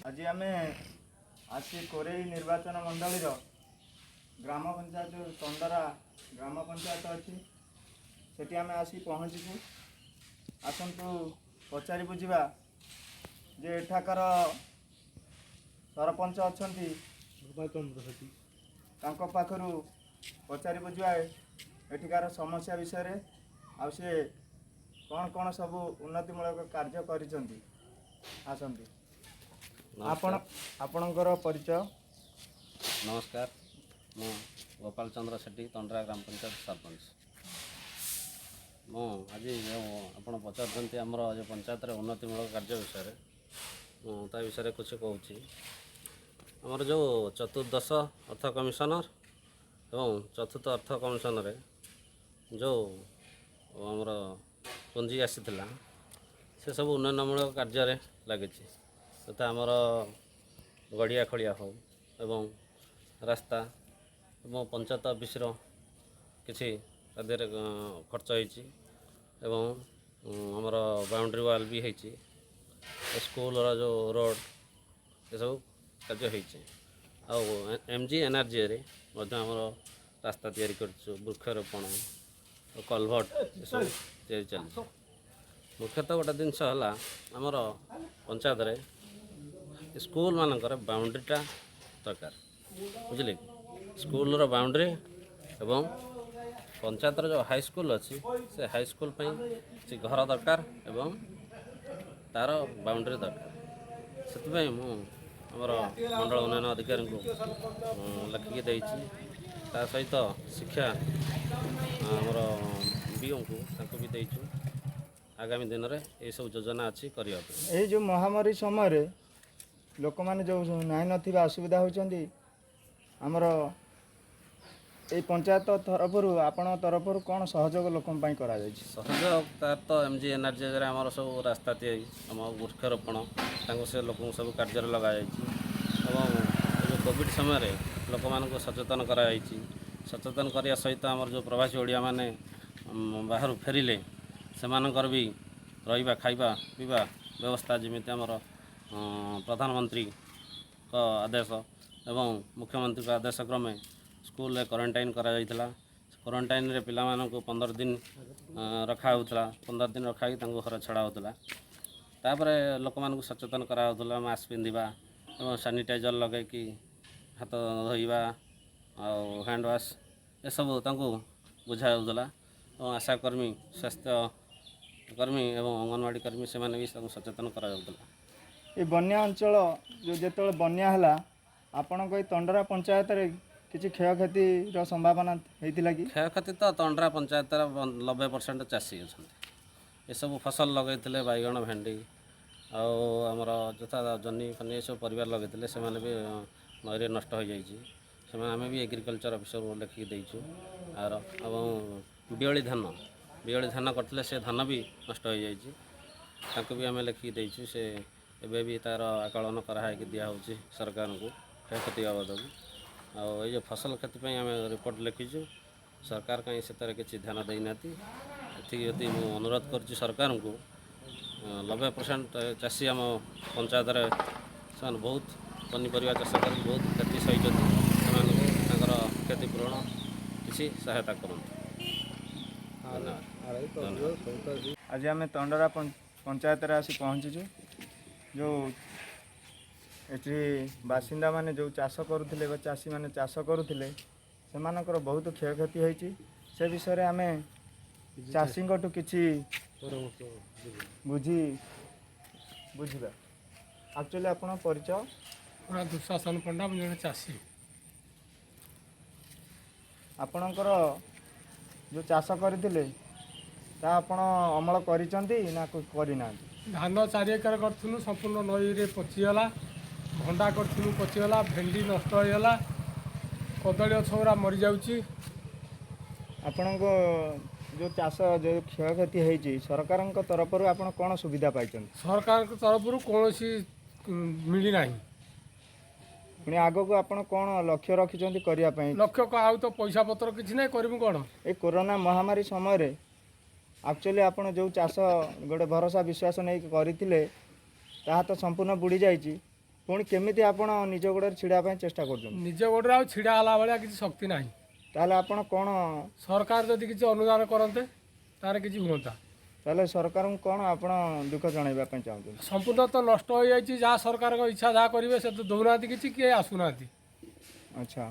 ଆଜି ଆମେ ଆସି କୋରେଇ ନିର୍ବାଚନ ମଣ୍ଡଳୀର ଗ୍ରାମ ପଞ୍ଚାୟତ ତଣ୍ଡରା ଗ୍ରାମ ପଞ୍ଚାୟତ ଅଛି, ସେଠି ଆମେ ଆସି ପହଞ୍ଚିଛୁ। ଆସନ୍ତୁ ପଚାରି ବୁଝିବା ଯେ ଏଠାକାର ସରପଞ୍ଚ ଅଛନ୍ତି, ତାଙ୍କ ପାଖରୁ ପଚାରି ବୁଝିବା ଏଠିକାର ସମସ୍ୟା ବିଷୟରେ, ଆଉ ସେ କ'ଣ କ'ଣ ସବୁ ଉନ୍ନତିମୂଳକ କାର୍ଯ୍ୟ କରିଛନ୍ତି। ଆସନ୍ତୁ, ଆପଣ ଆପଣଙ୍କର ପରିଚୟ। ନମସ୍କାର, ମୁଁ ଗୋପାଳ ଚନ୍ଦ୍ର ସେଠୀ, ତଣ୍ଡରା ଗ୍ରାମ ପଞ୍ଚାୟତ ସରପଞ୍ଚ। ମୁଁ ଆଜି ଯେଉଁ ଆପଣ ପଚାରୁଛନ୍ତି ଆମର ଯେଉଁ ପଞ୍ଚାୟତରେ ଉନ୍ନତିମୂଳକ କାର୍ଯ୍ୟ ବିଷୟରେ, ମୁଁ ତା ବିଷୟରେ କିଛି କହୁଛି। ଆମର ଯେଉଁ ଚତୁର୍ଦ୍ଦଶ ଅର୍ଥ କମିଶନର ଏବଂ ଚତୁର୍ଥ ଅର୍ଥ କମିଶନରେ ଯେଉଁ ଆମର ପୁଞ୍ଜି ଆସିଥିଲା, ସେସବୁ ଉନ୍ନୟନମୂଳକ କାର୍ଯ୍ୟରେ ଲାଗିଛି। ତଥା ଆମର ଗଡ଼ିଆ ଖଳିଆ ହେଉ ଏବଂ ରାସ୍ତା ଏବଂ ପଞ୍ଚାୟତ ଅଫିସର କିଛି ତା ଦେହରେ ଖର୍ଚ୍ଚ ହେଇଛି ଏବଂ ଆମର ବାଉଣ୍ଡ୍ରି ୱାଲ୍ ବି ହେଇଛି, ସ୍କୁଲର ଯେଉଁ ରୋଡ଼, ଏସବୁ କାର୍ଯ୍ୟ ହେଇଛି। ଆଉ ଏମ୍ଜିଏନ୍ଆର୍ଜିଏରେ ମଧ୍ୟ ଆମର ରାସ୍ତା ତିଆରି କରିଛୁ, ବୃକ୍ଷରୋପଣ, କଲଭର୍ଟ, ଏସବୁ ତିଆରି ଚାଲିଛି। ମୁଖ୍ୟତଃ ଗୋଟେ ଜିନିଷ ହେଲା, ଆମର ପଞ୍ଚାୟତରେ ସ୍କୁଲମାନଙ୍କର ବାଉଣ୍ଡ୍ରିଟା ଦରକାର, ବୁଝିଲେ କି? ସ୍କୁଲର ବାଉଣ୍ଡ୍ରି ଏବଂ ପଞ୍ଚାୟତର ଯେଉଁ ହାଇସ୍କୁଲ ଅଛି, ସେ ହାଇସ୍କୁଲ ପାଇଁ କିଛି ଘର ଦରକାର ଏବଂ ତା'ର ବାଉଣ୍ଡ୍ରି ଦରକାର। ସେଥିପାଇଁ ମୁଁ ଆମର ମଣ୍ଡଳ ଉନ୍ନୟନ ଅଧିକାରୀଙ୍କୁ ଲେଖିକି ଦେଇଛି। ତା ସହିତ ଶିକ୍ଷା ଆମର ବିଓଙ୍କୁ, ତାଙ୍କୁ ବି ଦେଇଛୁ। ଆଗାମୀ ଦିନରେ ଏସବୁ ଯୋଜନା ଅଛି କରିବା ପାଇଁ। ଏଇ ଯେଉଁ ମହାମାରୀ ସମୟରେ ଲୋକମାନେ ଯେଉଁ ନାହିଁ ନଥିବା ଅସୁବିଧା ହେଉଛନ୍ତି, ଆମର ଏଇ ପଞ୍ଚାୟତ ତରଫରୁ, ଆପଣଙ୍କ ତରଫରୁ କ'ଣ ସହଯୋଗ ଲୋକଙ୍କ ପାଇଁ କରାଯାଇଛି? ସହଯୋଗ ତାର ତ ଏମ୍ଜିଏନ୍ଆର୍ଜିରେ ଆମର ସବୁ ରାସ୍ତା ତିଆରି, ଆମ ବୃକ୍ଷରୋପଣ, ତାଙ୍କୁ ସେ ଲୋକଙ୍କୁ ସବୁ କାର୍ଯ୍ୟରେ ଲଗାଯାଇଛି ଏବଂ ଏ ଯେଉଁ କୋଭିଡ଼ ସମୟରେ ଲୋକମାନଙ୍କୁ ସଚେତନ କରାଯାଇଛି। ସଚେତନ କରିବା ସହିତ ଆମର ଯେଉଁ ପ୍ରବାସୀ ଓଡ଼ିଆମାନେ ବାହାରୁ ଫେରିଲେ, ସେମାନଙ୍କର ବି ରହିବା, ଖାଇବା, ପିଇବା ବ୍ୟବସ୍ଥା, ଯେମିତି ଆମର ପ୍ରଧାନମନ୍ତ୍ରୀଙ୍କ ଆଦେଶ ଏବଂ ମୁଖ୍ୟମନ୍ତ୍ରୀଙ୍କ ଆଦେଶ କ୍ରମେ ସ୍କୁଲରେ କ୍ୱାରେଣ୍ଟାଇନ୍ କରାଯାଇଥିଲା। କ୍ୱାରେଣ୍ଟାଇନ୍ରେ ପିଲାମାନଙ୍କୁ 15 ଦିନ ରଖା ହେଉଥିଲା। 15 ଦିନ ରଖା ହେଇକି ତାଙ୍କୁ ଘରେ ଛଡ଼ା ହେଉଥିଲା। ତାପରେ ଲୋକମାନଙ୍କୁ ସଚେତନ କରାହେଉଥିଲା, ମାସ୍କ ପିନ୍ଧିବା ଏବଂ ସାନିଟାଇଜର୍ ଲଗାଇକି ହାତ ଧୋଇବା ଆଉ ହ୍ୟାଣ୍ଡ ୱାଶ୍, ଏସବୁ ତାଙ୍କୁ ବୁଝା ହେଉଥିଲା ଏବଂ ଆଶାକର୍ମୀ, ସ୍ୱାସ୍ଥ୍ୟ କର୍ମୀ ଏବଂ ଅଙ୍ଗନବାଡ଼ି କର୍ମୀ, ସେମାନେ ବି ତାଙ୍କୁ ସଚେତନ କରାଯାଉଥିଲା। ଏ ବନ୍ୟା ଅଞ୍ଚଳ ଯେଉଁ, ଯେତେବେଳେ ବନ୍ୟା ହେଲା, ଆପଣଙ୍କ ଏଇ ତଣ୍ଡରା ପଞ୍ଚାୟତରେ କିଛି କ୍ଷୟକ୍ଷତିର ସମ୍ଭାବନା ହେଇଥିଲା କି? କ୍ଷୟକ୍ଷତି ତ ତଣ୍ଡରା ପଞ୍ଚାୟତର 90% ଚାଷୀ ଅଛନ୍ତି। ଏସବୁ ଫସଲ ଲଗାଇଥିଲେ, ବାଇଗଣ, ଭେଣ୍ଡି ଆଉ ଆମର ଯଥା ଜହ୍ନି ଫନି, ଏସବୁ ପରିବା ଲଗାଇଥିଲେ। ସେମାନେ ବି ନଈରେ ନଷ୍ଟ ହୋଇଯାଇଛି। ସେମାନେ ଆମେ ବି ଏଗ୍ରିକଲଚର ଅଫିସରକୁ ଲେଖିକି ଦେଇଛୁ ଆର। ଏବଂ ବିଅଳି ଧାନ କରିଥିଲେ, ସେ ଧାନ ବି ନଷ୍ଟ ହୋଇଯାଇଛି। ତାଙ୍କୁ ବି ଆମେ ଲେଖିକି ଦେଇଛୁ। ସେ ଏବେ ବି ତା'ର ଆକଳନ କରାହେଇକି ଦିଆହେଉଛି ସରକାରଙ୍କୁ କ୍ଷୟକ୍ଷତି ବାବଦକୁ। ଆଉ ଏଇ ଯେଉଁ ଫସଲ କ୍ଷତି ପାଇଁ ଆମେ ରିପୋର୍ଟ ଲେଖିଛୁ, ସରକାର କାହିଁ ସେଥିରେ କିଛି ଧ୍ୟାନ ଦେଇନାହାନ୍ତି। ଏତିକି ଯଦି ମୁଁ ଅନୁରୋଧ କରୁଛି ସରକାରଙ୍କୁ, 90% ଚାଷୀ ଆମ ପଞ୍ଚାୟତରେ, ସେମାନେ ବହୁତ ପନିପରିବା ଚାଷ କରିକି ବହୁତ କ୍ଷତି ସହିଛନ୍ତି। ସେମାନଙ୍କୁ ତାଙ୍କର କ୍ଷତିପୂରଣ କିଛି ସହାୟତା କରନ୍ତୁ। ଧନ୍ୟବାଦ, ଧନ୍ୟବାଦ। ଆଜି ଆମେ ତଣ୍ଡରା ପଞ୍ଚାୟତରେ ଆସି ପହଞ୍ଚିଛୁ। ଯେଉଁ ଏଠି ବାସିନ୍ଦାମାନେ ଯେଉଁ ଚାଷ କରୁଥିଲେ ବା ଚାଷୀମାନେ ଚାଷ କରୁଥିଲେ, ସେମାନଙ୍କର ବହୁତ କ୍ଷୟକ୍ଷତି ହେଇଛି। ସେ ବିଷୟରେ ଆମେ ଚାଷୀଙ୍କଠୁ କିଛି ବୁଝିବା। ଆକ୍ଚୁଆଲି ଆପଣ ପରିଚୟ? ମୋ ନାଁ ଦୁଃଶାସନ ପଣ୍ଡା, ମୁଁ ଜଣେ ଚାଷୀ। ଆପଣଙ୍କର ଯେଉଁ ଚାଷ କରିଥିଲେ, ତା ଆପଣ ଅମଳ କରିଛନ୍ତି ନା କରିନାହାନ୍ତି? ଧାନ 4 ଏକର କରିଥିଲୁ, ସମ୍ପୂର୍ଣ୍ଣ ନଈରେ ପଚିଗଲା। ଭଣ୍ଡା କରିଥିଲୁ, ପଚିଗଲା। ଭେଣ୍ଡି ନଷ୍ଟ ହେଇଗଲା। କଦଳୀ ଗଛ ଗୁଡ଼ା ମରିଯାଉଛି। ଆପଣଙ୍କ ଯେଉଁ ଚାଷ ଯେଉଁ କ୍ଷୟକ୍ଷତି ହେଇଛି, ସରକାରଙ୍କ ତରଫରୁ ଆପଣ କ'ଣ ସୁବିଧା ପାଇଛନ୍ତି? ସରକାରଙ୍କ ତରଫରୁ କୌଣସି ମିଳିନାହିଁ। ପୁଣି ଆଗକୁ ଆପଣ କ'ଣ ଲକ୍ଷ୍ୟ ରଖିଛନ୍ତି କରିବା ପାଇଁ? ଲକ୍ଷ୍ୟ ଆଉ ତ ପଇସା ପତ୍ର କିଛି ନାହିଁ, କରିବୁ କ'ଣ? ଏଇ କୋରୋନା ମହାମାରୀ ସମୟରେ ଆକ୍ଚୁଆଲି ଆପଣ ଯେଉଁ ଚାଷ ଗୋଟେ ଭରସା ବିଶ୍ୱାସ ନେଇକି କରିଥିଲେ, ତାହା ତ ସମ୍ପୂର୍ଣ୍ଣ ବୁଡ଼ି ଯାଇଛି। ପୁଣି କେମିତି ଆପଣ ନିଜ ଗୋଡ଼ରେ ଛିଡ଼ା ପାଇଁ ଚେଷ୍ଟା କରୁଛନ୍ତି? ନିଜ ଗୋଡ଼ରେ ଆଉ ଛିଡ଼ା ହେଲା ଭଳିଆ କିଛି ଶକ୍ତି ନାହିଁ। ତାହେଲେ ଆପଣ କ'ଣ ସରକାର ଯଦି କିଛି ଅନୁଦାନ କରନ୍ତେ, ତାର କିଛି ହୁଅନ୍ତା। ତାହେଲେ ସରକାରଙ୍କୁ କ'ଣ ଆପଣ ଦୁଃଖ ଜଣାଇବା ପାଇଁ ଚାହୁଁଛନ୍ତି? ସମ୍ପୂର୍ଣ୍ଣ ତ ନଷ୍ଟ ହୋଇଯାଇଛି। ଯାହା ସରକାରଙ୍କ ଇଚ୍ଛା ଯାହା କରିବେ, ସେ ତ ଦେଉନାହାନ୍ତି କିଛି, କିଏ ଆସୁନାହାନ୍ତି। ଆଚ୍ଛା।